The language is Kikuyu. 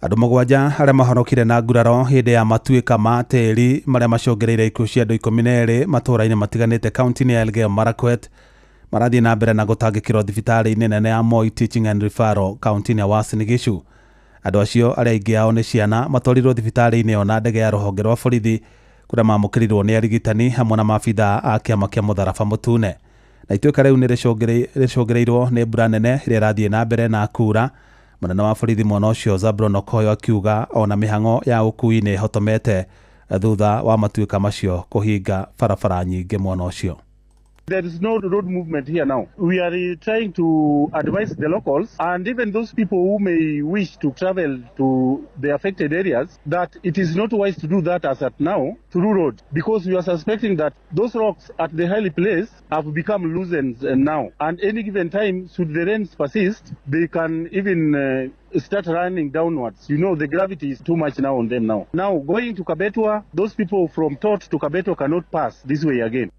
Andũ 7 arĩa mahonokire na nguraro hĩndĩ ya matuĩka ma tĩri marĩa macũngĩrĩirie ikuũ cia andũ 12 matũũra-inĩ matiganĩte kaunti-inĩ ya Elgeyo Marakwet marathiĩ na mbere na gũtangĩkĩrwo thibitarĩ-inĩ nene ya Moi Teaching and Referral kaunti-inĩ ya Uasin Gishu. Andũ acio arĩa aingĩ ao nĩ ciana matwarirwo thibitarĩ-inĩ ĩyo na ndege ya rũhonge rwa borithi kũrĩa mamũkĩrirwo nĩ arigitani hamwe na maabithaa a kĩama kĩa mũtharaba mũtune. Na ituĩka rĩu nĩ rĩcũngĩrĩirwo nĩ mbura nene ĩrĩa ĩrathiĩ na mbere na kuura. Mũnene wa borithi mwena ũcio Zablon Okoyo akiuga ona mĩhang'o ya ũkui nĩ ĩhotomete thutha wa matuĩka macio kũhinga barabara nyingĩ mwena ũcio. There is no road movement here now. We are trying to advise the locals and even those people who may wish to travel to the affected areas that it is not wise to do that as at now through road, because we are suspecting that those rocks at the highly place have become loosened now, and any given time, should the rains persist, they can even start running downwards. You know, the gravity is too much now on them now. Now, going to Kabetwa, those people from Tot to Kabetwa cannot pass this way again.